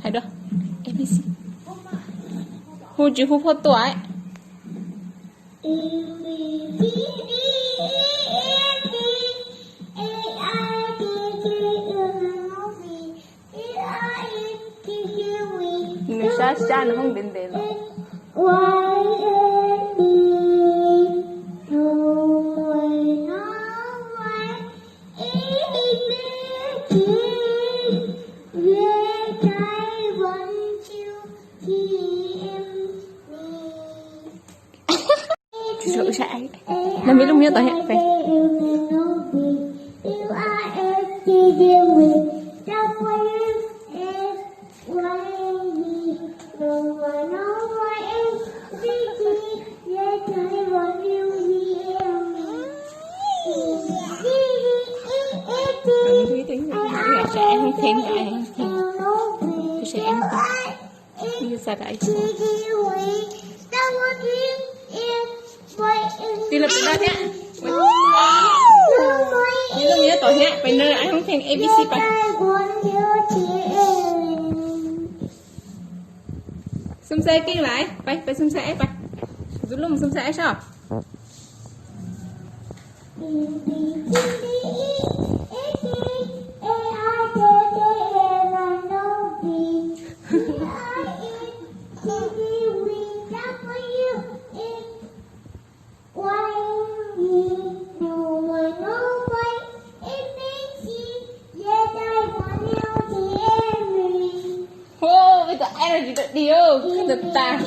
Hais dua, A B C. Hu tsis hu phauj tuaj. Nws sab sab nws hoob ntev ntev lawm. Tus saib, no me lub nyob tod thiab. Tis los pem no thiab. Nyob tom thiab, pem no hoob theej A B C pais. Xum xais keej lais, pais, pais xum xais pais. Tus lub mus xum xais soj. Hos, peb tus energy tawm dig, kawg tag.